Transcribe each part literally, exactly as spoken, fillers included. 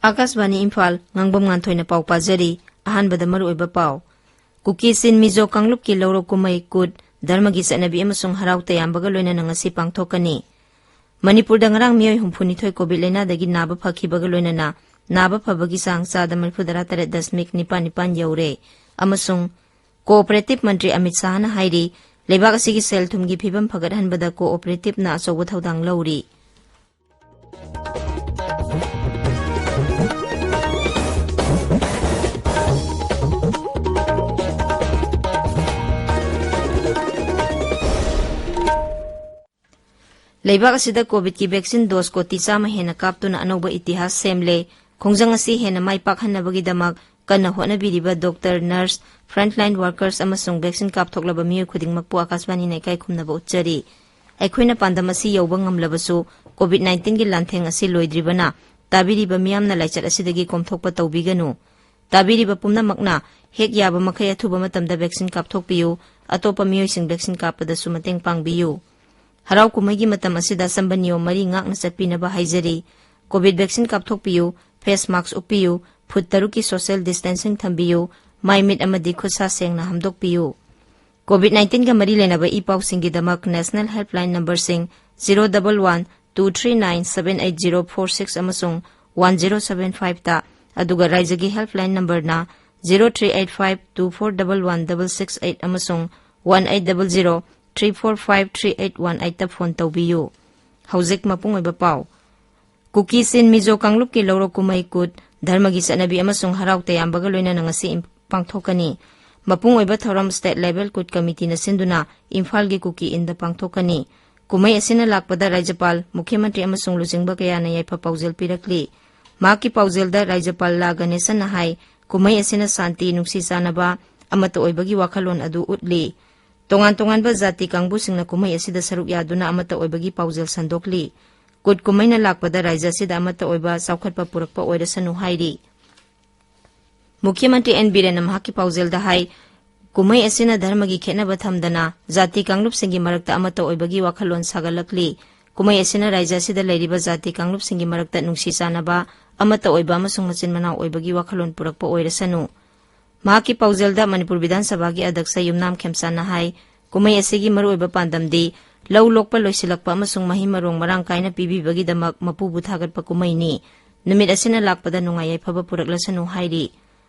ꯑꯥꯀꯥꯁꯕꯥꯅꯤ ꯏꯝꯐꯥꯜ, ꯉꯥꯡꯕꯝ ꯉꯥꯟꯊꯣꯏꯅ ꯄꯥꯎ ꯄꯥꯖꯔꯤ꯫ ꯑꯍꯥꯟꯕꯗ ꯃꯔꯨꯑꯣꯏꯕ ꯄꯥꯎ꯫ ꯀꯨꯀꯤ ꯆꯤꯟ ꯃꯤꯖꯣ ꯀꯥꯡꯂꯨꯞꯀꯤ ꯂꯧꯔꯣꯛ ꯀꯨꯝꯍꯩ ꯀꯨꯠ ꯙꯔꯃꯒꯤ ꯆꯠꯅꯕꯤ ꯑꯃꯁꯨꯡ ꯍꯔꯥꯎ ꯇꯌꯥꯝꯕꯒ ꯂꯣꯏꯅꯅ ꯉꯁꯤ ꯄꯥꯡꯊꯣꯛꯀꯅꯤ꯫ ꯃꯅꯤꯄꯨꯔꯗ ꯉꯔꯥꯡ ꯃꯤꯑꯣꯏ ꯍꯨꯝꯐꯨꯅꯤꯊꯣꯏ ꯀꯣꯚꯤꯗ ꯂꯥꯏꯅꯥꯗꯒꯤ ꯅꯥꯕ ꯐꯈꯤꯕꯒ ꯂꯣꯏꯅꯅ ꯅꯥꯕ ꯐꯕꯒꯤ ꯆꯥꯡ ꯆꯥꯗ ꯃꯔꯤꯐꯨꯇꯔꯥ ꯇꯔꯦꯠ ꯗꯁꯃꯤꯛ ꯅꯤꯄꯥꯟ ꯅꯤꯄꯥꯟ ꯌꯧꯔꯦ꯫ ꯑꯃꯁꯨꯡ ꯀꯣꯑꯣꯄꯔꯦꯇꯤꯚ ꯃꯟꯇ꯭ꯔꯤ ꯑꯃꯤꯠ ꯁꯥꯍꯅ ꯍꯥꯏꯔꯤ, ꯂꯩꯕꯥꯛ ꯑꯁꯤꯒꯤ ꯁꯦꯜ ꯊꯨꯝꯒꯤ ꯐꯤꯕꯝ ꯐꯒꯠꯍꯟꯕꯗ ꯀꯣꯑꯣꯄꯔꯦꯇꯤꯚꯅ ꯑꯆꯧꯕ ꯊꯧꯗꯥꯡ ꯂꯧꯔꯤ꯫ ꯂꯩꯕꯥꯛ ꯑꯁꯤꯗ ꯀꯣꯚꯤꯗꯀꯤ ꯚꯦꯛꯁꯤꯟ ꯗꯣꯁ ꯀꯣꯇꯤ ꯆꯥꯝꯃ ꯍꯦꯟꯅ ꯀꯥꯞꯇꯨꯅ ꯑꯅꯧꯕ ꯏꯇꯤꯍꯥꯁ ꯁꯦꯝꯂꯦ꯫ ꯈꯣꯡꯖꯪ ꯑꯁꯤ ꯍꯦꯟꯅ ꯃꯥꯏ ꯄꯥꯛꯍꯟꯅꯕꯒꯤꯗꯃꯛ ꯀꯟꯅ ꯍꯣꯠꯅꯕꯤꯔꯤꯕ ꯗꯣꯛꯇꯔ, ꯅꯔꯁ, ꯐ꯭ꯔꯟꯠꯂꯥꯏꯟ ꯋꯥꯔꯀꯔꯁ ꯑꯃꯁꯨꯡ ꯚꯦꯛꯁꯤꯟ ꯀꯥꯞꯊꯣꯛꯂꯕ ꯃꯤꯑꯣꯏ ꯈꯨꯗꯤꯡꯃꯛꯄꯨ ꯑꯥꯀꯥꯁꯕꯥꯅꯤꯅ ꯏꯀꯥꯏ ꯈꯨꯝꯅꯕ ꯎꯠꯆꯔꯤ꯫ ꯑꯩꯈꯣꯏꯅ ꯄꯥꯟꯗꯝ ꯑꯁꯤ ꯌꯧꯕ ꯉꯝꯂꯕꯁꯨ, ꯀꯣꯚꯤꯗ ꯅꯥꯏꯟꯇꯤꯟꯒꯤ ꯂꯥꯟꯊꯦꯡ ꯑꯁꯤ ꯂꯣꯏꯗ꯭ꯔꯤꯕꯅ, ꯇꯥꯕꯤꯔꯤꯕ ꯃꯤꯌꯥꯝꯅ ꯂꯥꯏꯆꯠ ꯑꯁꯤꯗꯒꯤ ꯀꯣꯝꯊꯣꯛꯄ ꯇꯧꯕꯤꯒꯅꯨ꯫ ꯇꯥꯕꯤꯔꯤꯕ ꯄꯨꯝꯅꯃꯛꯅ ꯍꯦꯛ ꯌꯥꯕ ꯃꯈꯩ ꯑꯊꯨꯕ ꯃꯇꯝꯗ ꯚꯦꯛꯁꯤꯟ ꯀꯥꯞꯊꯣꯛꯄꯤꯌꯨ꯫ ꯑꯇꯣꯞꯄ ꯃꯤꯑꯣꯏꯁꯤꯡ ꯚꯦꯛꯁꯤꯟ ꯀꯥꯞꯄꯗꯁꯨ ꯃꯇꯦꯡ ꯄꯥꯡꯕꯤꯌꯨ꯫ ꯍꯔꯥꯎ ꯀꯨꯝꯍꯩꯒꯤ ꯃꯇꯝ ꯑꯁꯤꯗ ꯑꯆꯝꯕ ꯅꯤꯌꯣꯝ ꯃꯔꯤ ꯉꯥꯛꯅ ꯆꯠꯄꯤꯅꯕ ꯍꯥꯏꯖꯔꯤ꯫ ꯀꯣꯚꯤꯗ ꯚꯦꯛꯁꯤꯟ ꯀꯥꯞꯊꯣꯛꯄꯤꯌꯨ, ꯐꯦꯁ ꯃꯥꯛꯁ ꯎꯞꯄꯤꯌꯨ, ꯐꯨꯠ ꯇꯔꯨꯛꯀꯤ ꯁꯣꯁꯤꯌꯦꯜ ꯗꯤꯁꯇꯦꯟꯁꯤꯡ ꯊꯝꯕꯤꯌꯨ, ꯃꯥꯏ ꯃꯤꯠ ꯑꯃꯗꯤ ꯈꯨꯠ ꯁꯥ ꯁꯦꯡꯅ ꯍꯥꯝꯗꯣꯛꯄꯤꯌꯨ꯫ ꯀꯣꯚꯤꯗ ꯅꯥꯏꯟꯇꯤꯟꯒ ꯃꯔꯤ ꯂꯩꯅꯕ ꯏ ꯄꯥꯎꯁꯤꯡꯒꯤꯗꯃꯛ ꯅꯦꯁꯅꯦꯜ ꯍꯦꯜꯞꯂꯥꯏꯟ ꯅꯝꯕꯔꯁꯤꯡ zero double one two three nine seven eight zero four six ꯑꯃꯁꯨꯡ ꯋꯥꯟ ꯖꯤꯔꯣ ꯁꯚꯦꯟ ꯐꯥꯏꯚꯇ, ꯑꯗꯨꯒ ꯔꯥꯏꯖ꯭ꯌꯒꯤ ꯍꯦꯜꯞꯂꯥꯏꯟ ꯅꯝꯕꯔꯅ zero three eight five two four double one double six eight ꯑꯃꯁꯨꯡ one eight double zero three four five three eight one ꯑꯩꯠꯇ phone ꯇꯧꯕꯤꯌꯨ꯫ ꯍꯧꯖꯤꯛ ꯃꯄꯨꯡ ꯑꯣꯏꯕ ꯄꯥꯎ꯫ ꯀꯨꯀꯤ ꯆꯤꯟ ꯃꯤꯖꯣ ꯀꯥꯡꯂꯨꯞꯀꯤ ꯂꯧꯔꯣꯛ ꯀꯨꯝꯍꯩ ꯀꯨꯠ ꯙꯔꯃꯒꯤ ꯆꯠꯅꯕꯤ ꯑꯃꯁꯨꯡ ꯍꯔꯥꯎ ꯇꯌꯥꯝꯕꯒ ꯂꯣꯏꯅꯅ ꯉꯁꯤ ꯏꯝ-, ꯄꯥꯡꯊꯣꯛꯀꯅꯤ꯫ ꯃꯄꯨꯡ ꯑꯣꯏꯕ ꯊꯧꯔꯝ ꯁ꯭ꯇꯦꯠ ꯂꯦꯚꯦꯜ ꯀꯨꯠ ꯀꯃꯤꯇꯤꯅ ꯁꯤꯟꯗꯨꯅ ꯏꯝꯐꯥꯜꯒꯤ ꯀꯨꯀꯤ ꯏꯟꯗ ꯄꯥꯡꯊꯣꯛꯀꯅꯤ꯫ ꯀꯨꯝꯍꯩ ꯑꯁꯤꯅ ꯂꯥꯛꯄꯗ ꯔꯥꯖ꯭ꯌꯄꯥꯜ, ꯃꯨꯈ꯭ꯌ ꯃꯟꯇ꯭ꯔꯤ ꯑꯃꯁꯨꯡ ꯂꯨꯆꯤꯡꯕ ꯀꯌꯥꯅ ꯌꯥꯏꯐ ꯄꯥꯎꯖꯦꯜ ꯄꯤꯔꯛꯂꯤ꯫ ꯃꯍꯥꯛꯀꯤ ꯄꯥꯎꯖꯦꯜꯗ ꯔꯥꯖ꯭ꯌꯄꯥꯜ ꯂꯥ ꯒꯅꯦꯁꯟꯅ ꯍꯥꯏ, ꯀꯨꯝꯍꯩ ꯑꯁꯤꯅ ꯁꯥꯟꯇꯤ, ꯅꯨꯡꯁꯤ ꯆꯥꯟꯅꯕ, ꯑꯃꯠꯇ ꯑꯣꯏꯕꯒꯤ ꯋꯥꯈꯜꯂꯣꯟ ꯑꯗꯨ ꯎꯠꯂꯤ꯫ ꯇꯣꯉꯥꯟ ꯇꯣꯉꯥꯟꯕ ꯖꯥꯇꯤ ꯀꯥꯡꯕꯨꯁꯤꯡꯅ ꯀꯨꯝꯍꯩ ꯑꯁꯤꯗ ꯁꯔꯨꯛ ꯌꯥꯗꯨꯅ ꯑꯃꯠꯇ ꯑꯣꯏꯕꯒꯤ ꯄꯥꯎꯖꯦꯜ ꯁꯟꯗꯣꯛꯂꯤ꯫ ꯀꯨꯠ ꯀꯨꯝꯍꯩꯅ ꯂꯥꯛꯄꯗ ꯔꯥꯖ꯭ꯌ ꯑꯁꯤꯗ ꯑꯃꯠꯇ ꯑꯣꯏꯕ ꯆꯥꯎꯈꯠꯄ ꯄꯨꯔꯛꯄ ꯑꯣꯏꯔꯁꯅꯨ ꯍꯥꯏꯔꯤ꯫ ꯃꯨꯈ꯭ꯌ ꯃꯟꯇ꯭ꯔꯤ ꯑꯦꯟ ꯕꯤꯔꯦꯟꯅ ꯃꯍꯥꯛꯀꯤ ꯄꯥꯎꯖꯦꯜꯗ ꯍꯥꯏ, ꯀꯨꯝꯍꯩ ꯑꯁꯤꯅ ꯙꯔꯃꯒꯤ ꯈꯦꯠꯅꯕ ꯊꯝꯗꯅ ꯖꯥꯇꯤ ꯀꯥꯡꯂꯨꯞꯁꯤꯡꯒꯤ ꯃꯔꯛꯇ ꯑꯃꯠꯇ ꯑꯣꯏꯕꯒꯤ ꯋꯥꯈꯜꯂꯣꯟ ꯁꯥꯒꯠꯂꯛꯂꯤ꯫ ꯀꯨꯝꯍꯩ ꯑꯁꯤꯅ ꯔꯥꯖ꯭ꯌ ꯑꯁꯤꯗ ꯂꯩꯔꯤꯕ ꯖꯥꯇꯤ ꯀꯥꯡꯂꯨꯞꯁꯤꯡꯒꯤ ꯃꯔꯛꯇ ꯅꯨꯡꯁꯤ ꯆꯥꯟꯅꯕ, ꯑꯃꯠꯇ ꯑꯣꯏꯕ ꯑꯃꯁꯨꯡ ꯃꯆꯤꯟ ꯃꯅꯥꯎ ꯑꯣꯏꯕꯒꯤ ꯋꯥꯈꯜꯂꯣꯟ ꯄꯨꯔꯛꯄ ꯑꯣꯏꯔꯁꯅꯨ꯫ ꯃꯍꯥꯛꯀꯤ ꯄꯥꯎꯖꯦꯜꯗ ꯃꯅꯤꯄꯨꯔ ꯕꯤꯙꯥꯟ ꯁꯚꯥꯒꯤ ꯑꯗ꯭ꯌꯛꯁ ꯌꯨꯝꯅꯥꯝ ꯈꯦꯝꯆꯥꯟꯅ ꯍꯥꯏ, ꯀꯨꯝꯍꯩ ꯑꯁꯤꯒꯤ ꯃꯔꯨꯑꯣꯏꯕ ꯄꯥꯟꯗꯝꯗꯤ ꯂꯧ ꯂꯣꯛꯄ ꯂꯣꯏꯁꯤꯜꯂꯛꯄ ꯑꯃꯁꯨꯡ ꯃꯍꯩ ꯃꯔꯣꯡ ꯃꯔꯥꯡ ꯀꯥꯏꯅ ꯄꯤꯕꯤꯕꯒꯤ ꯗꯃꯛ ꯃꯄꯨꯕꯨ ꯊꯥꯒꯠꯄ ꯀꯨꯝꯍꯩꯅꯤ꯫ ꯅꯨꯃꯤꯠ ꯑꯁꯤꯅ ꯂꯥꯛꯄꯗ ꯅꯨꯡꯉꯥꯏ ꯌꯥꯏꯐꯕ ꯄꯨꯔꯛꯂꯁꯅꯨ ꯍꯥꯏꯔꯤ꯫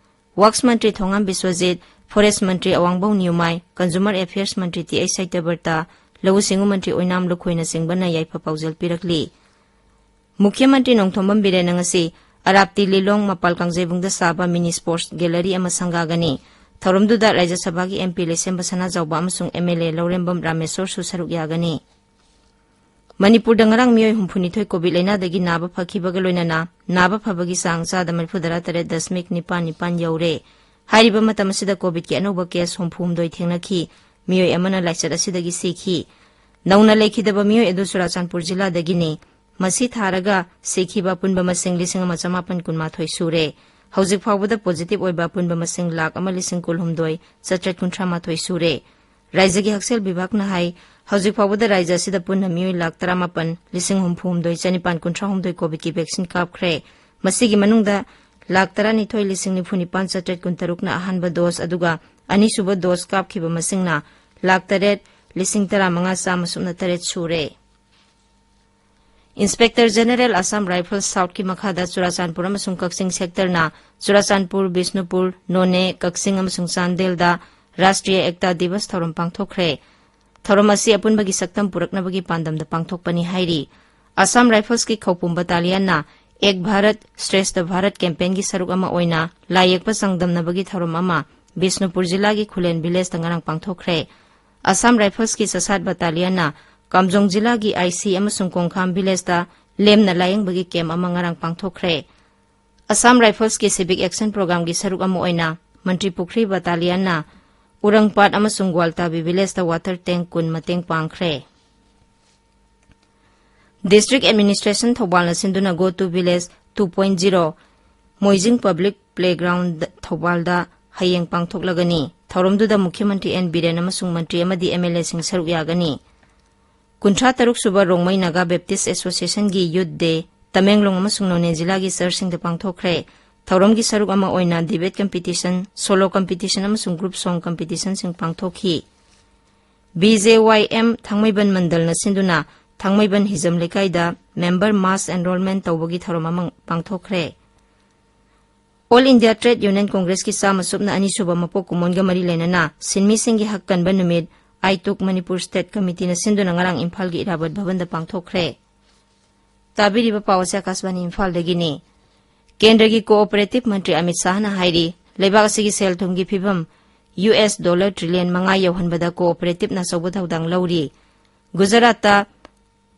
ꯋꯥꯔꯛꯁ ꯃꯟꯇ꯭ꯔꯤ ꯊꯣꯉꯥꯝ ꯕꯤꯁ꯭ꯋꯖꯤꯠ, ꯐꯣꯔꯦꯁ ꯃꯟꯇ꯭ꯔꯤ ꯑꯋꯥꯡꯕꯧ ꯅꯤꯌꯨꯃꯥꯏ, ꯀꯟꯖꯨꯃꯔ ꯑꯦꯐꯤꯌꯔꯁ ꯃꯟꯇ꯭ꯔꯤ ꯇꯤ ꯑꯩꯆ ꯁꯇ꯭ꯌꯕ꯭ꯔꯇ, ꯂꯧꯎ ꯁꯤꯡꯎ ꯃꯟꯇ꯭ꯔꯤ ꯑꯣꯏꯅꯥꯝ ꯂꯨꯈꯣꯏꯅꯆꯤꯡꯕꯅ ꯌꯥꯏꯐ ꯄꯥꯎꯖꯦꯜ ꯄꯤꯔꯛꯂꯤ꯫ ꯃꯨꯈ꯭ꯌ ꯃꯟꯇ꯭ꯔꯤ ꯅꯣꯡꯊꯣꯝꯕꯝ ꯕꯤꯔꯦꯟꯅ ꯉꯁꯤ ꯑꯔꯥꯞꯇꯤ ꯂꯤꯂꯣꯡ ꯃꯄꯥꯜ ꯀꯥꯡꯖꯩꯕꯨꯡꯗ ꯁꯥꯕ ꯃꯤꯅꯤ ꯁ꯭ꯄꯣꯔꯠꯁ ꯒꯦꯂꯔꯤ ꯑꯃ ꯁꯪꯒꯥꯒꯅꯤ꯫ ꯊꯧꯔꯝꯗꯨꯗ ꯔꯥꯖ꯭ꯌ ꯁꯚꯥꯒꯤ ꯑꯦꯝ ꯄꯤ ꯂꯩꯁꯦꯝꯕ ꯁꯅꯥꯖꯥꯎꯕ ꯑꯃꯁꯨꯡ ꯑꯦꯝ ꯑꯦꯜ ꯑꯦ ꯂꯧꯔꯦꯝꯕꯝ ꯔꯥꯃꯦꯁꯣꯔꯁꯨ ꯁꯔꯨꯛ ꯌꯥꯒꯅꯤ꯫ ꯃꯅꯤꯄꯨꯔꯗ ꯉꯔꯥꯡ ꯃꯤꯑꯣꯏ ꯍꯨꯝꯐꯨꯅꯤꯊꯣꯏ ꯀꯣꯚꯤꯗ ꯂꯥꯏꯅꯥꯗꯒꯤ ꯅꯥꯕ ꯐꯈꯤꯕꯒ ꯂꯣꯏꯅꯅ ꯅꯥꯕ ꯐꯕꯒꯤ ꯆꯥꯡ ꯆꯥꯗ ꯃꯔꯤꯐꯨꯇꯔꯥ ꯇꯔꯦꯠ ꯗꯁꯃꯤꯛ ꯅꯤꯄꯥꯟ ꯅꯤꯄꯥꯟ ꯌꯧꯔꯦ꯫ ꯍꯥꯏꯔꯤꯕ ꯃꯇꯝ ꯑꯁꯤꯗ ꯀꯣꯚꯤꯗꯀꯤ ꯑꯅꯧꯕ ꯀꯦꯁ ꯍꯨꯝꯐꯨ ꯍꯨꯝꯗꯣꯏ ꯊꯦꯡꯅꯈꯤ꯫ ꯃꯤꯑꯣꯏ ꯑꯃꯅ ꯂꯥꯏꯆꯠ ꯑꯁꯤꯗꯒꯤ ꯁꯤꯈꯤ꯫ ꯅꯧꯅ ꯂꯩꯈꯤꯗꯕ ꯃꯤꯑꯣꯏ ꯑꯗꯨ ꯆꯨꯔꯥꯆꯥꯟꯄꯨꯔ ꯖꯤꯂꯥꯗꯒꯤꯅꯤ꯫ ꯃꯁꯤ ꯊꯥꯔꯒ ꯁꯤꯈꯤꯕ ꯑꯄꯨꯟꯕ ꯃꯁꯤꯡ ꯂꯤꯁꯤꯡ ꯑꯃ ꯆꯃꯥꯄꯟ ꯀꯨꯟꯃꯥꯊꯣꯏ ꯁꯨꯔꯦ꯫ ꯍꯧꯖꯤꯛ ꯐꯥꯎꯕꯗ ꯄꯣꯖꯤꯇꯤꯚ ꯑꯣꯏꯕ ꯑꯄꯨꯟꯕ ꯃꯁꯤꯡ ꯂꯥꯈ ꯑꯃ ꯂꯤꯁꯤꯡ ꯀꯨꯟꯍꯨꯝꯗꯣꯏ ꯆꯥꯇ꯭ꯔꯦꯠ ꯀꯨꯟꯊ꯭ꯔꯥ ꯃꯥꯊꯣꯏ ꯁꯨꯔꯦ꯫ ꯔꯥꯖ꯭ꯌꯒꯤ ꯍꯛꯁꯦꯜ ꯕꯤꯚꯥꯒꯅ ꯍꯥꯏ, ꯍꯧꯖꯤꯛ ꯐꯥꯎꯕꯗ ꯔꯥꯖ꯭ꯌ ꯑꯁꯤꯗ ꯄꯨꯟꯅ ꯃꯤꯑꯣꯏ ꯂꯥꯈ ꯇꯔꯥꯃꯥꯄꯟ ꯂꯤꯁꯤꯡ ꯍꯨꯝꯐꯨ ꯍꯨꯝꯗꯣꯏ ꯆꯅꯤꯄꯥꯟ ꯀꯨꯟꯊ꯭ꯔꯥ ꯍꯨꯝꯗꯣꯏ ꯀꯣꯚꯤꯗꯀꯤ ꯚꯦꯛꯁꯤꯟ ꯀꯥꯞꯈ꯭ꯔꯦ꯫ ꯃꯁꯤꯒꯤ ꯃꯅꯨꯡꯗ ꯂꯥꯈ ꯇꯔꯥꯅꯤꯊꯣꯏ ꯂꯤꯁꯤꯡ ꯅꯤꯐꯨ ꯅꯤꯄꯥꯟ ꯆꯥꯇ꯭ꯔꯦꯠ ꯀꯨꯟꯇꯔꯨꯛꯅ ꯑꯍꯥꯟꯕ ꯗꯣꯁ, ꯑꯗꯨꯒ ꯑꯅꯤꯁꯨꯕ ꯗꯣꯁ ꯀꯥꯞꯈꯤꯕ ꯃꯁꯤꯡꯅ ꯂꯥꯈ ꯇꯔꯦꯠ ꯂꯤꯁꯤꯡ ꯇꯔꯥꯃꯉꯥ ꯆꯥꯝꯃ ꯁꯨꯞꯅ ꯇꯔꯦꯠ ꯁꯨꯔꯦ꯫ ꯏꯟꯁꯄꯦꯛꯇꯔ ꯖꯦꯅꯦꯔꯦꯜ ꯑꯁꯥꯝ ꯔꯥꯏꯐꯜꯁ ꯁꯥꯎꯠꯀꯤ ꯃꯈꯥꯗ ꯆꯨꯔꯥꯆꯥꯟꯄꯨꯔ ꯑꯃꯁꯨꯡ ꯀꯛꯆꯤꯡ ꯁꯦꯛꯇꯔꯅ ꯆꯨꯔꯥꯆꯥꯟꯄꯨꯔ, ꯕꯤꯁꯅꯨꯄꯨꯔ, ꯅꯣꯅꯦ, ꯀꯛꯆꯤꯡ ꯑꯃꯁꯨꯡ ꯆꯥꯟꯗꯦꯜꯗ ꯔꯥꯁꯇ꯭ꯔꯤꯌ ꯑꯦꯛꯇꯥ ꯗꯤꯕꯁ ꯊꯧꯔꯝ ꯄꯥꯡꯊꯣꯛꯈ꯭ꯔꯦ꯫ ꯊꯧꯔꯝ ꯑꯁꯤ ꯑꯄꯨꯟꯕꯒꯤ ꯁꯛꯇꯝ ꯄꯨꯔꯛꯅꯕꯒꯤ ꯄꯥꯟꯗꯝꯗ ꯄꯥꯡꯊꯣꯛꯄꯅꯤ ꯍꯥꯏꯔꯤ꯫ ꯑꯁꯥꯝ ꯔꯥꯏꯐꯜꯁꯀꯤ ꯈꯧꯄꯨꯝ ꯕꯇꯥꯂꯤꯌꯟꯅ ꯑꯦꯛ ꯚꯥꯔꯠ ꯁ꯭ꯔꯦꯁꯊ ꯚꯥꯔꯠ ꯀꯦꯝꯄꯦꯟꯒꯤ ꯁꯔꯨꯛ ꯑꯃ ꯑꯣꯏꯅ ꯂꯥꯏ ꯌꯦꯛꯄ ꯆꯥꯡꯗꯝꯅꯕꯒꯤ ꯊꯧꯔꯝ ꯑꯃ ꯕꯤꯁꯅꯨꯄꯨꯔ ꯖꯤꯂꯥꯒꯤ ꯈꯨꯂꯦꯟ ꯚꯤꯂꯦꯖꯇ ꯉꯔꯥꯡ ꯄꯥꯡꯊꯣꯛꯈ꯭ꯔꯦ꯫ ꯑꯁꯥꯝ ꯔꯥꯏꯐꯜꯁꯀꯤ ꯆꯁꯥꯠ ꯕꯇꯥꯂꯤꯌꯟꯅ ꯀꯥꯝꯖꯣꯡ ꯖꯤꯂꯥꯒꯤ ꯑꯥꯏꯁꯤ ꯑꯃꯁꯨꯡ ꯀꯣꯡꯈꯥꯝ ꯚꯤꯂꯦꯖꯇ ꯂꯦꯝꯅ ꯂꯥꯌꯦꯡꯕꯒꯤ ꯀꯦꯝꯞ ꯑꯃ ꯉꯔꯥꯡ ꯄꯥꯡꯊꯣꯛꯈ꯭ꯔꯦ꯫ ꯑꯁꯥꯝ ꯔꯥꯏꯐꯜꯁꯀꯤ ꯁꯤꯚꯤꯛ ꯑꯦꯛꯁꯟ ꯄ꯭ꯔꯣꯒ꯭ꯔꯥꯝꯒꯤ ꯁꯔꯨꯛ ꯑꯃ ꯑꯣꯏꯅ ꯃꯟꯇ꯭ꯔꯤ ꯄꯨꯈ꯭ꯔꯤ ꯕꯇꯥꯂꯤꯌꯟꯅ ꯎꯔꯪꯄꯥꯠ ꯑꯃꯁꯨꯡ ꯒ꯭ꯋꯥꯜꯇꯥꯕꯤ ꯚꯤꯂꯦꯖꯇ ꯋꯥꯇꯔ ꯇꯦꯡꯛ ꯀꯨꯟ ꯃꯇꯦꯡ ꯄꯥꯡꯈ꯭ꯔꯦ꯫ ꯗꯤꯁꯇ꯭ꯔꯤꯛ ꯑꯦꯗꯃꯤꯅꯤꯁꯇ꯭ꯔꯦꯁꯟ ꯊꯧꯕꯥꯜꯅ ꯁꯤꯟꯗꯨꯅ Go to Village two point zero, Moijing public Playground, ꯊꯧꯕꯥꯜꯗ ꯍꯌꯦꯡ ꯄꯥꯡꯊꯣꯛꯂꯒꯅꯤ꯫ ꯊꯧꯔꯝꯗꯨꯗ ꯃꯨꯈ꯭ꯌ ꯃꯟꯇ꯭ꯔꯤ ꯑꯦꯟ ꯕꯤꯔꯦꯟ ꯑꯃꯁꯨꯡ ꯃꯟꯇ꯭ꯔꯤ ꯑꯃꯗꯤ ꯑꯦꯝ ꯑꯦꯜ ꯑꯦꯁꯤꯡ ꯁꯔꯨꯛ ꯌꯥꯒꯅꯤ꯫ ꯀꯨꯟꯊ꯭ꯔꯥ ꯇꯔꯨꯛ ꯁꯨꯕ ꯔꯣꯡꯃꯩ ꯅꯥꯒꯥ ꯕꯦꯞꯇꯤꯁ ꯑꯦꯁꯣꯁꯤꯌꯦꯁꯟꯒꯤ ꯌꯨꯠ ꯗꯦ ꯇꯃꯦꯡꯂꯣꯡ ꯑꯃꯁꯨꯡ ꯅꯣꯅꯦ ꯖꯤꯂꯥꯒꯤ ꯆꯔꯆꯁꯤꯡꯗ ꯄꯥꯡꯊꯣꯛꯈ꯭ꯔꯦ꯫ ꯊꯧꯔꯝꯒꯤ ꯁꯔꯨꯛ ꯑꯃ ꯑꯣꯏꯅ debate competition, solo competition ꯑꯃꯁꯨꯡ group song competitionꯁꯤꯡ ꯄꯥꯡꯊꯣꯛꯈꯤ꯫ ꯕꯤ ꯖꯦ ꯋꯥꯏ ꯑꯦꯝ ꯊꯥꯡꯃꯩꯕꯟ ꯃꯟꯗꯜꯅ ꯁꯤꯟꯗꯨꯅ ꯊꯥꯡꯃꯩꯕꯟ ꯍꯤꯖꯝ ꯂꯩꯀꯥꯏꯗ member mass enrollment ꯇꯧꯕꯒꯤ ꯊꯧꯔꯝ ꯑꯃ ꯄꯥꯡꯊꯣꯛꯈ꯭ꯔꯦ꯫ All India Trade Union Congressꯀꯤ ꯆꯥꯝꯃ ꯁꯨꯞꯅ ꯑꯅꯤꯁꯨꯕ ꯃꯄꯣꯛ ꯀꯨꯝꯑꯣꯟꯒ ꯃꯔꯤ ꯂꯩꯅꯅ ꯁꯤꯟꯃꯤꯁꯤꯡꯒꯤ ꯍꯛ ꯀꯟꯕ ꯅꯨꯃꯤꯠ ꯑꯥꯏꯇꯨꯛ ꯃꯅꯤꯄꯨꯔ ꯁ꯭ꯇꯦꯠ ꯀꯃꯤꯇꯤꯅ ꯁꯤꯟꯗꯨꯅ ꯉꯔꯥꯡ ꯏꯝꯐꯥꯜꯒꯤ ꯏꯔꯥꯕꯣꯠ ꯚꯕꯟꯗ ꯄꯥꯡꯊꯣꯛꯈ꯭ꯔꯦ꯫ ꯇꯥꯕꯤꯔꯤꯕ ꯄꯥꯎ ꯑꯁꯤ ꯑꯀꯥꯁꯕꯥꯅꯤ ꯏꯝꯐꯥꯜꯗꯒꯤꯅꯤ꯫ ꯀꯦꯟꯗ꯭ꯔꯒꯤ ꯀꯣꯑꯣꯄꯔꯦꯇꯤꯚ ꯃꯟꯇ꯭ꯔꯤ ꯑꯃꯤꯠ ꯁꯥꯍꯅ ꯍꯥꯏꯔꯤ, ꯂꯩꯕꯥꯛ ꯑꯁꯤꯒꯤ ꯁꯦꯜ ꯊꯨꯝꯒꯤ ꯐꯤꯕꯝ ꯌꯨ ꯑꯦꯁ ꯗꯣꯂꯔ ꯇ꯭ꯔꯤꯂꯤꯌꯟ ꯃꯉꯥ ꯌꯧꯍꯟꯕꯗ ꯀꯣꯑꯣꯄꯔꯦꯇꯤꯚꯅ ꯑꯆꯧꯕ ꯊꯧꯗꯥꯡ ꯂꯧꯔꯤ꯫ ꯒꯨꯖꯔꯥꯠꯇ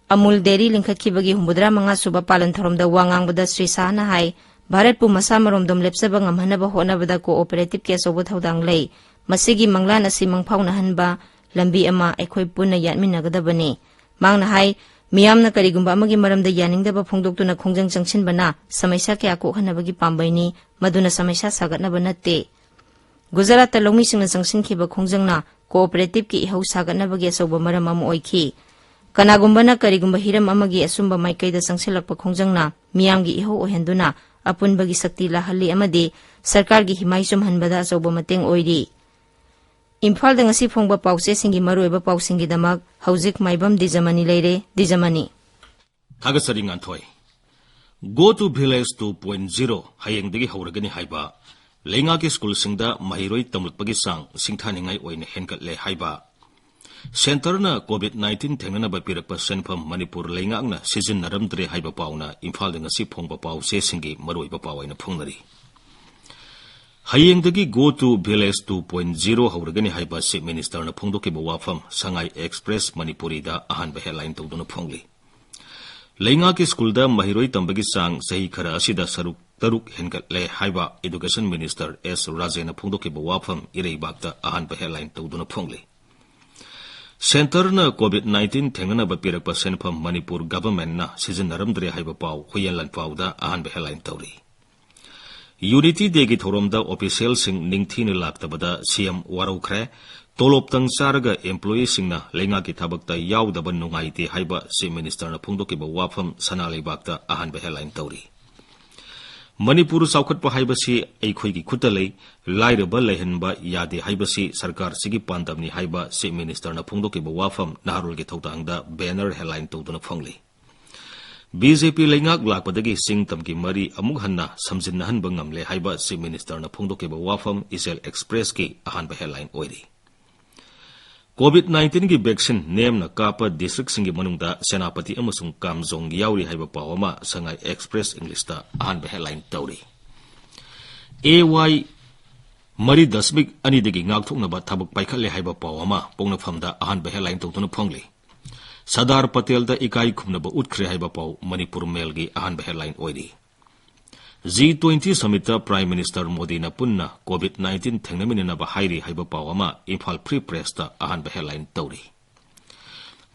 ꯑꯃꯨꯜ ꯗꯦꯔꯤ ꯂꯤꯡꯈꯠꯈꯤꯕꯒꯤ ꯍꯨꯝꯐꯨꯇꯔꯥ ꯃꯉꯥ ꯁꯨꯕ ꯄꯥꯂꯟ ꯊꯧꯔꯝꯗ ꯋꯥ ꯉꯥꯡꯕꯗ ꯁ꯭ꯔꯤ ꯁꯥꯍꯅ ꯍꯥꯏ, ꯚꯥꯔꯠꯄꯨ ꯃꯁꯥ ꯃꯔꯣꯝꯗꯣꯝ ꯂꯦꯞꯆꯕ ꯉꯝꯍꯟꯅꯕ ꯍꯣꯠꯅꯕꯗ ꯀꯣꯑꯣꯄꯔꯦꯇꯤꯚꯀꯤ ꯑꯆꯧꯕ ꯊꯧꯗꯥꯡ ꯂꯩ꯫ ꯃꯁꯤꯒꯤ ꯃꯪꯂꯥꯟ ꯑꯁꯤ ꯃꯪꯐꯥꯎꯅꯍꯟꯕ ꯂꯝꯕꯤ ꯑꯃ ꯑꯩꯈꯣꯏ ꯄꯨꯟꯅ ꯌꯥꯠꯃꯤꯟꯅꯒꯗꯕꯅꯤ꯫ ꯃꯍꯥꯛꯅ ꯍꯥꯏ, ꯃꯤꯌꯥꯝꯅ ꯀꯔꯤꯒꯨꯝꯕ ꯑꯃꯒꯤ ꯃꯔꯝꯗ ꯌꯥꯅꯤꯡꯗꯕ ꯐꯣꯡꯗꯣꯛꯇꯨꯅ ꯈꯣꯡꯖꯪ ꯆꯪꯁꯤꯟꯕꯅ ꯁꯃꯁ꯭ꯌꯥ ꯀꯌꯥ ꯀꯣꯛꯍꯟꯅꯕꯒꯤ ꯄꯥꯝꯕꯩꯅꯤ, ꯃꯗꯨꯅ ꯁꯃꯁ꯭ꯌꯥ ꯁꯥꯒꯠꯅꯕ ꯅꯠꯇꯦ꯫ ꯒꯨꯖꯔꯥꯠꯇ ꯂꯧꯃꯤꯁꯤꯡꯅ ꯆꯪꯁꯤꯟꯈꯤꯕ ꯈꯣꯡꯖꯪꯅ ꯀꯣꯑꯣꯄꯔꯦꯇꯤꯚꯀꯤ ꯏꯍꯧ ꯁꯥꯒꯠꯅꯕꯒꯤ ꯑꯆꯧꯕ ꯃꯔꯝ ꯑꯃ ꯑꯣꯏꯈꯤ꯫ ꯀꯅꯥꯒꯨꯝꯕꯅ ꯀꯔꯤꯒꯨꯝꯕ ꯍꯤꯔꯝ ꯑꯃꯒꯤ ꯑꯆꯨꯝꯕ ꯃꯥꯏꯀꯩꯗ ꯆꯪꯁꯤꯜꯂꯛꯄ ꯈꯣꯡꯖꯪꯅ ꯃꯤꯌꯥꯝꯒꯤ ꯏꯍꯧ ꯑꯣꯏꯍꯟꯗꯨꯅ ꯑꯄꯨꯟꯕꯒꯤ ꯁꯛꯇꯤ ꯂꯥꯍꯜꯂꯤ ꯑꯃꯗꯤ ꯁꯔꯀꯥꯔꯒꯤ ꯍꯤꯃꯥꯏ ꯆꯨꯝꯍꯟꯕꯗ ꯑꯆꯧꯕ ꯃꯇꯦꯡ ꯑꯣꯏꯔꯤ꯫ ꯏꯝꯐꯥꯜꯗ ꯉꯁꯤ ꯐꯣꯡꯕ ꯄꯥꯎꯆꯦꯁꯤꯡꯒꯤ ꯃꯔꯨꯑꯣꯏꯕ ꯄꯥꯎꯁꯤꯡꯒꯤꯗꯃꯛ ꯍꯧꯖꯤꯛ ꯃꯥꯏꯕꯝ ꯗꯤꯖꯃꯅꯤ ꯂꯩꯔꯦ꯫ ꯗꯤꯖꯃꯅꯤ꯫ ꯊꯥꯒꯠꯆꯔꯤ ꯉꯥꯟꯊꯣꯏ꯫ Go to Village two point zero ꯍꯌꯦꯡꯗꯒꯤ ꯍꯧꯔꯒꯅꯤ ꯍꯥꯏꯕ, ꯂꯩꯉꯥꯛꯀꯤ ꯁ꯭ꯀꯨꯜꯁꯤꯡꯗ ꯃꯍꯩꯔꯣꯏ ꯇꯝꯂꯛꯄꯒꯤ ꯆꯥꯡ ꯁꯤꯡꯊꯥꯅꯤꯡꯉꯥꯏ ꯑꯣꯏꯅ ꯍꯦꯟꯒꯠꯂꯦ ꯍꯥꯏꯕ, ꯁꯦꯟꯇꯔꯅ COVID nineteen ꯊꯦꯡꯅꯅꯕ ꯄꯤꯔꯛꯄ ꯁꯦꯟꯐꯝ ꯃꯅꯤꯄꯨꯔ ꯂꯩꯉꯥꯛꯅ ꯁꯤꯖꯤꯟꯅꯔꯝꯗ꯭ꯔꯦ ꯍꯥꯏꯕ ꯄꯥꯎꯅ ꯏꯝꯐꯥꯜꯗ ꯉꯁꯤ ꯐꯣꯡꯕ ꯄꯥꯎꯆꯦꯁꯤꯡꯒꯤ ꯃꯔꯨꯑꯣꯏꯕ ꯄꯥꯎ ꯑꯣꯏꯅ ꯐꯣꯡꯅꯔꯤ꯫ ꯍꯌꯦꯡꯗꯒꯤ Go to Village two point zero ꯍꯧꯔꯒꯅꯤ ꯍꯥꯏꯕ Chief Ministerꯅ ꯐꯣꯡꯗꯣꯛꯈꯤꯕ ꯋꯥꯐꯝ ꯁꯉꯥꯏ Express ꯃꯅꯤꯄꯨꯔꯤꯗ ꯑꯍꯥꯟꯕ headline ꯇꯧꯗꯨꯅ ꯐꯣꯡꯂꯤ꯫ ꯂꯩꯉꯥꯛꯀꯤ ꯁ꯭ꯀꯨꯜꯗ ꯃꯍꯩꯔꯣꯏ ꯇꯝꯕꯒꯤ ꯆꯥꯡ ꯆꯍꯤ ꯈꯔ ꯑꯁꯤꯗ ꯁꯔꯨꯛ ꯇꯔꯨꯛ ꯍꯦꯟꯒꯠꯂꯦ ꯍꯥꯏꯕ Education Minister ꯑꯦꯁ ꯔꯥꯖꯦꯟꯅ ꯐꯣꯡꯗꯣꯛꯈꯤꯕ ꯋꯥꯐꯝ ꯏꯔꯩꯕꯥꯛꯇ ꯑꯍꯥꯟꯕ headline ꯇꯧꯗꯨꯅ ꯐꯣꯡꯂꯤ꯫ ꯁꯦꯟꯇꯔꯅ COVID nineteen ꯊꯦꯡꯅꯅꯕ ꯄꯤꯔꯛꯄ ꯁꯦꯟꯐꯝ ꯃꯅꯤꯄꯨꯔ governmentꯅ ꯁꯤꯖꯤꯟꯅꯔꯝꯗ꯭ꯔꯦ ꯍꯥꯏꯕ ꯄꯥꯎ ꯍꯨꯏꯌꯦꯟ ꯂꯥꯟꯄꯥꯎꯗ ꯑꯍꯥꯟꯕ headline ꯇꯧꯔꯤ꯫ Unity Dayꯒꯤ ꯊꯧꯔꯝꯗ officialꯁꯤꯡ ꯅꯤꯡꯊꯤꯅ ꯂꯥꯛꯇꯕꯗ CM ꯋꯥꯔꯧꯈ꯭ꯔꯦ꯫ ꯇꯣꯂꯣꯞꯇꯪ ꯆꯥꯔꯒ employeeꯁꯤꯡꯅ ꯂꯩꯉꯥꯛꯀꯤ ꯊꯕꯛꯇ ꯌꯥꯎꯗꯕ ꯅꯨꯡꯉꯥꯏꯇꯦ ꯍꯥꯏꯕ Chief Ministerꯅ ꯐꯣꯡꯗꯣꯛꯈꯤꯕ ꯋꯥꯐꯝ ꯁꯅꯥ ꯂꯩꯕꯥꯛꯇ ꯑꯍꯥꯟꯕ headline ꯇꯧꯔꯤ꯫ ꯃꯅꯤꯄꯨꯔ ꯆꯥꯎꯈꯠꯄ ꯍꯥꯏꯕꯁꯤ ꯑꯩꯈꯣꯏꯒꯤ ꯈꯨꯠꯇ ꯂꯩ, ꯂꯥꯏꯔꯕ ꯂꯩꯍꯟꯕ ꯌꯥꯗꯦ ꯍꯥꯏꯕꯁꯤ ꯁꯔꯀꯥꯔꯁꯤꯒꯤ ꯄꯥꯟꯗꯝꯅꯤ ꯍꯥꯏꯕ Chief Ministerꯅ ꯐꯣꯡꯗꯣꯛꯈꯤꯕ ꯋꯥꯐꯝ ꯅꯍꯥꯔꯣꯜꯒꯤ ꯊꯧꯗꯥꯡꯗ banner headline ꯇꯧꯗꯨꯅ ꯐꯣꯡꯂꯤ꯫ BJP ꯂꯩꯉꯥꯛ ꯂꯥꯛꯄꯗꯒꯤ ꯆꯤꯡ ꯇꯝꯒꯤ ꯃꯔꯤ ꯑꯃꯨꯛ ꯍꯟꯅ ꯁꯝꯖꯤꯟꯅꯍꯟꯕ ꯉꯝꯂꯦ ꯍꯥꯏꯕ Chief Ministerꯅ ꯐꯣꯡꯗꯣꯛꯈꯤꯕ ꯋꯥꯐꯝ ꯏꯆꯦꯜ Expressꯀꯤ ꯑꯍꯥꯟꯕ headline ꯑꯣꯏꯔꯤ꯫ COVID nineteenꯒꯤ vaccine ꯅꯦꯝꯅ ꯀꯥꯞꯄ districtꯁꯤꯡꯒꯤ ꯃꯅꯨꯡꯗ ꯁꯦꯅꯥꯄꯇꯤ ꯑꯃꯁꯨꯡ ꯀꯥꯝꯖꯣꯡ ꯌꯥꯎꯔꯤ ꯍꯥꯏꯕ ꯄꯥꯎ ꯑꯃ ꯁꯉꯥꯏ Express Englishꯇ ꯑꯍꯥꯟꯕ headline ꯇꯧꯔꯤ꯫ AY ꯃꯔꯤ ꯗꯁꯃꯤꯛ ꯑꯅꯤꯗꯒꯤ ꯉꯥꯛꯊꯣꯛꯅꯕ ꯊꯕꯛ ꯄꯥꯏꯈꯠꯂꯦ ꯍꯥꯏꯕ ꯄꯥꯎ ꯑꯃ ꯄꯣꯛꯅꯐꯝꯗ ꯑꯍꯥꯟꯕ headline ꯇꯧꯗꯨꯅ ꯐꯣꯡꯂꯤ꯫ ꯁꯔꯗꯥꯔ ꯄꯇꯦꯜꯗ ꯏꯀꯥꯏ ꯈꯨꯝꯅꯕ ꯎꯠꯈ꯭ꯔꯦ ꯍꯥꯏꯕ ꯄꯥꯎ ꯃꯅꯤꯄꯨꯔ ꯃꯦꯜꯒꯤ ꯑꯍꯥꯟꯕ headline ꯑꯣꯏꯔꯤ꯫ G twenty summitꯇ Prime Minister ꯃꯣꯗꯤꯅ ꯄꯨꯟꯅ COVID nineteen ꯊꯦꯡꯅꯃꯤꯟꯅꯅꯕ ꯍꯥꯏꯔꯤ ꯍꯥꯏꯕ ꯄꯥꯎ ꯑꯃ ꯏꯝꯐꯥꯜ Free Pressꯇ ꯑꯍꯥꯟꯕ headline ꯇꯧꯔꯤ꯫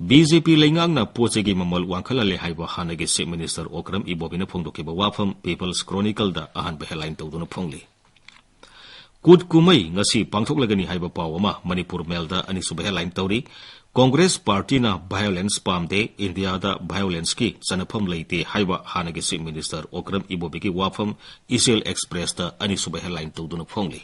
BJP ꯂꯩꯉꯥꯛꯅ ꯄꯣꯠ ꯆꯩꯒꯤ ꯃꯃꯜ ꯋꯥꯡꯈꯠꯍꯜꯂꯦ ꯍꯥꯏꯕ ꯍꯥꯟꯅꯒꯤ Chief Minister ꯑꯣꯀ꯭ꯔꯝ ꯏꯕꯣꯕꯤꯅ ꯐꯣꯡꯗꯣꯛꯈꯤꯕ ꯋꯥꯐꯝ People's Chronicleꯗ ꯑꯍꯥꯟꯕ headline ꯇꯧꯗꯨꯅ ꯐꯣꯡꯂꯤ꯫ ꯀꯨꯠ ꯀꯨꯝꯍꯩ ꯉꯁꯤ ꯄꯥꯡꯊꯣꯛꯂꯒꯅꯤ ꯍꯥꯏꯕ ꯄꯥꯎ ꯑꯃ ꯃꯅꯤꯄꯨꯔ ꯃꯦꯜꯗ ꯑꯅꯤꯁꯨꯕ headline ꯇꯧꯔꯤ꯫ ꯀꯣꯡꯒ꯭ꯔꯦꯁ ꯄꯥꯔꯇꯤꯅ violence ꯄꯥꯝꯗꯦ, ꯏꯟꯗꯤꯌꯥꯗ violenceꯀꯤ ꯆꯠꯅꯐꯝ ꯂꯩꯇꯦ ꯍꯥꯏꯕ ꯍꯥꯟꯅꯒꯤ Chief Minister ꯑꯣꯀ꯭ꯔꯝ ꯏꯕꯣꯕꯤꯒꯤ ꯋꯥꯐꯝ ꯏꯆꯦꯜ Expressꯇ ꯑꯅꯤꯁꯨꯕ headline ꯇꯧꯗꯨꯅ ꯐꯣꯡꯂꯤ꯫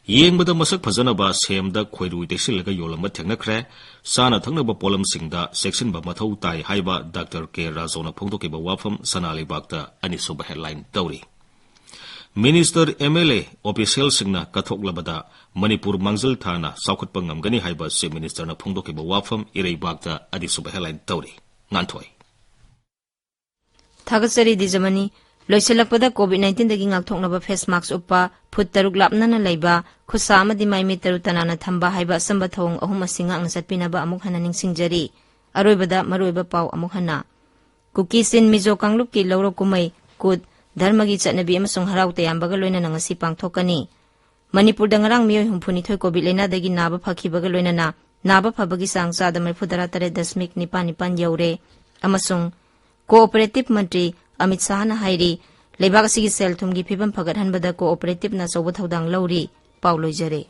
ꯌꯦꯡꯕꯗ ꯃꯁꯛ ꯐꯖꯅꯕ ꯁꯦꯝꯗ ꯈꯣꯏꯔꯨ ꯇꯩꯁꯤꯜꯂꯒ ꯌꯣꯜꯂꯝꯕ ꯊꯦꯡꯅꯈ꯭ꯔꯦ꯫ ꯆꯥꯅ ꯊꯛꯅꯕ ꯄꯣꯠꯂꯝꯁꯤꯡꯗ ꯆꯦꯛꯁꯤꯟꯕ ꯃꯊꯧ ꯇꯥꯏ ꯍꯥꯏꯕ Doctor K ꯔꯥꯖꯧꯅ ꯐꯣꯡꯗꯣꯛꯈꯤꯕ ꯋꯥꯐꯝ ꯁꯅꯥ ꯂꯩꯕꯥꯛꯇ ꯑꯅꯤꯁꯨꯕ headline ꯇꯧꯔꯤ꯫ Minister, MLA, officialꯁꯤꯡꯅ ꯀꯠꯊꯣꯛꯂꯕꯗ ꯃꯅꯤꯄꯨꯔ ꯃꯥꯡꯖꯤꯜ ꯊꯥꯅ ꯆꯥꯎꯈꯠꯄ ꯉꯝꯒꯅꯤ ꯍꯥꯏꯕ Chief Ministerꯅ ꯐꯣꯡꯗꯣꯛꯈꯤꯕ ꯋꯥꯐꯝ ꯏꯔꯩꯕꯥꯛꯇ ꯑꯅꯤꯁꯨꯕ headline ꯇꯧꯔꯤ꯫ ꯉꯥꯟꯊꯣꯏ꯫ ꯊꯥꯒꯠꯆꯔꯤ ꯗꯤꯖꯃꯅꯤ꯫ ꯂꯣꯏꯁꯤꯜꯂꯛꯄꯗ COVID nineteenꯗꯒꯤ ꯉꯥꯛꯊꯣꯛꯅꯕ face mask ꯎꯞꯄ, ꯐꯨꯠ ꯇꯔꯨꯛ ꯂꯥꯞꯅꯅ ꯂꯩꯕ, ꯈꯨꯠꯁꯥ ꯑꯃꯗꯤ ꯃꯥꯏꯃꯤꯠ ꯇꯔꯨ ꯇꯅꯥꯟꯅ ꯊꯝꯕ ꯍꯥꯏꯕ ꯑꯆꯝꯕ ꯊꯧꯑꯣꯡ ꯑꯍꯨꯝ ꯑꯁꯤ ꯉꯥꯛꯅ ꯆꯠꯄꯤꯅꯕ ꯑꯃꯨꯛ ꯍꯟꯅ ꯅꯤꯡꯁꯤꯡꯖꯔꯤ꯫ ꯑꯔꯣꯏꯕꯗ ꯃꯔꯨꯑꯣꯏꯕ ꯄꯥꯎ ꯑꯃꯨꯛ ꯍꯟꯅ꯫ ꯀꯨꯀꯤ ꯆꯤꯟ ꯃꯤꯖꯣ ꯀꯥꯡꯂꯨꯞꯀꯤ ꯂꯧꯔꯣꯛ ꯀꯨꯝꯍꯩ ꯀꯨꯠ ꯙꯔꯃꯒꯤ ꯆꯠꯅꯕꯤ ꯑꯃꯁꯨꯡ ꯍꯔꯥꯎ ꯇꯌꯥꯝꯕꯒ ꯂꯣꯏꯅꯅ ꯉꯁꯤ ꯄꯥꯡꯊꯣꯛꯀꯅꯤ꯫ ꯃꯅꯤꯄꯨꯔꯗ ꯉꯔꯥꯡ ꯃꯤꯑꯣꯏ ꯍꯨꯝꯐꯨꯅꯤꯊꯣꯏ COVID ꯂꯥꯏꯅꯥꯗꯒꯤ ꯅꯥꯕ ꯐꯈꯤꯕꯒ ꯂꯣꯏꯅꯅ ꯅꯥꯕ ꯐꯕꯒꯤ ꯆꯥꯡ ꯆꯥꯗ ꯃꯔꯤꯐꯨ ꯇꯔꯥ ꯇꯔꯦꯠ ꯗꯁꯃꯤꯛ ꯅꯤꯄꯥꯟ ꯅꯤꯄꯥꯟ ꯌꯧꯔꯦ ꯑꯃꯁꯨꯡ Cooperative ꯃꯟꯇ꯭ꯔꯤ ꯑꯃꯤꯠ ꯁꯥꯍꯅ ꯍꯥꯏꯔꯤ, ꯂꯩꯕꯥꯛ ꯑꯁꯤꯒꯤ ꯁꯦꯜ ꯊꯨꯝꯒꯤ ꯐꯤꯕꯝ ꯐꯒꯠꯍꯟꯕꯗ ꯀꯣꯑꯣꯄꯔꯦꯇꯤꯚꯅ ꯑꯆꯧꯕ ꯊꯧꯗꯥꯡ ꯂꯧꯔꯤ꯫ ꯄꯥꯎ ꯂꯣꯏꯖꯔꯦ꯫